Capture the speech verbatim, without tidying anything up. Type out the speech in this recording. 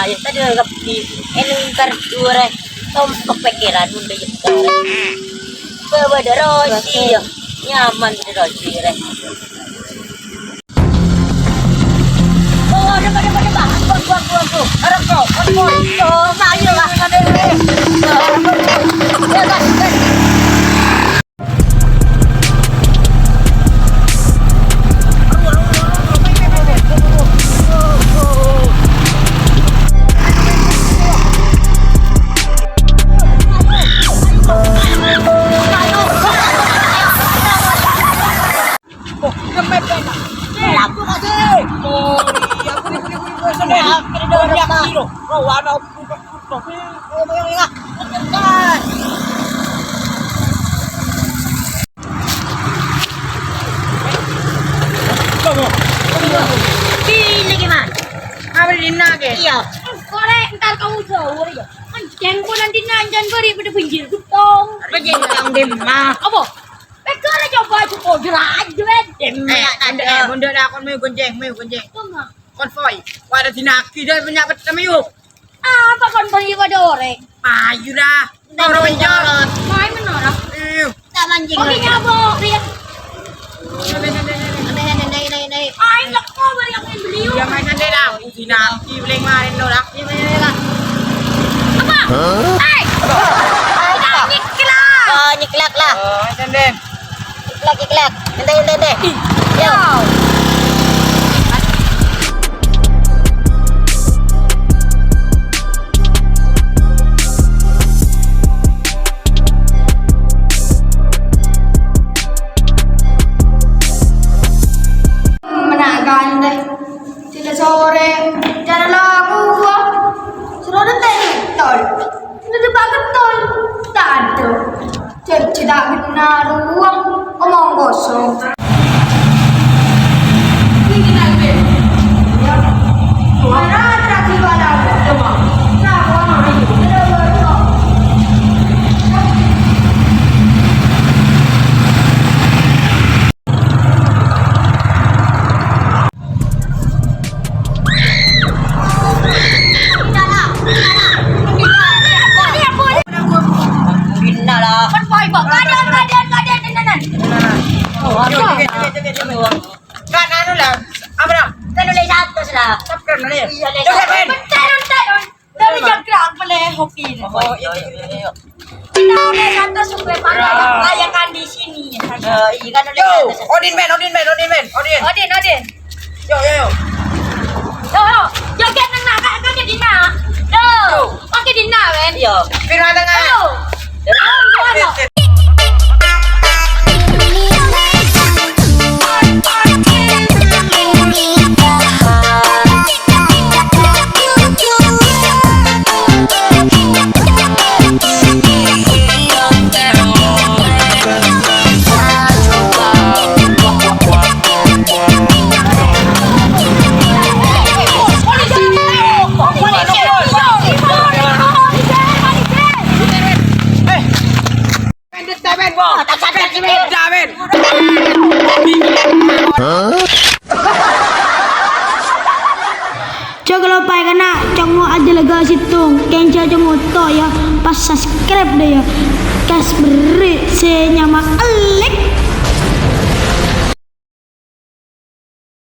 Tadâ' kabbhi, èlèngkar dhuwâ' rè, tompek pèkkèran mon dâ' jhâ' rè. Bâbâ dâ' Rosi, yâ. Nyaman dâ' Rosi rè. Oh, dâpa', dâpa', dâpa'. Ampon, ampon, ampon, ampon. Arep kok, ampon. Oh, mayu lah. Pilih gimana? Apa dinna' ke? Iya. Kore entar kamu jauh ya. Kan jengkolan dinna' anjan bari pada banjir gutong. Banjir gutong dimma? Apa? Pegara coba cukup jerajret. Eh, eh, mondok dah, kon mayu gonjeng, mayu gonjeng. Konvoy. Wada dinagi dah banyak betem yuk. Apa konvoy pada orèng? Ayo dah. Orang menjorot. Main menara. Ayo. Tak mancing. Oke, nyabo, Rian. Naik, naik, naik, naik, naik. Ayo, kok bari yang main beliau? Iya, main nanti dah. Dinagi, beli kemarin dah. Iya, iya, iya. Apa? Hah? Hai. Apa? Kita nyiklak. Oh, nyiklak lah. Oh, main nanti. Iklak, iklak. Ente, ente, ente. Yo. Mena' kante. Sila sore, cara laguwa. Suruh denteng tol. Sudah dipakai tol. Tak ada. Janji tak kenal uang, omong kosong. Ini kenal, Ben. Ya. Mana terakhir pada aku? Coba. Nah, gua mah, ayo. Kita baru. Innallah. Kan baik, Pak. Kadean, kadean, kadean, tenanan. Oh, apa? Kan anu lah, apa dah? Kan oleh satu lah. Subscribe lah, ya. Iya, oleh satu. Bentar, bentar. Dari jaga apa leh hobi ni? Oh, iya, iya, iya, iya. Kita ada satu subscriber yang layakan di sini. Ya, iya kan ada. Yo, satu. Odin men, Odin men, Odin men, Odin. Odin, Odin. Yo, yo, yo. Yo, yo. Jaga nang nak, pakai dina. Yo. Yo. Pakai dina, men. Yo. Firman tengah. Yo. Yo. Cok, lupa ya, kena cok mau aja lega situng. Kenca cok mau to ya, pas subscribe deh ya. Kas beri senyama elik.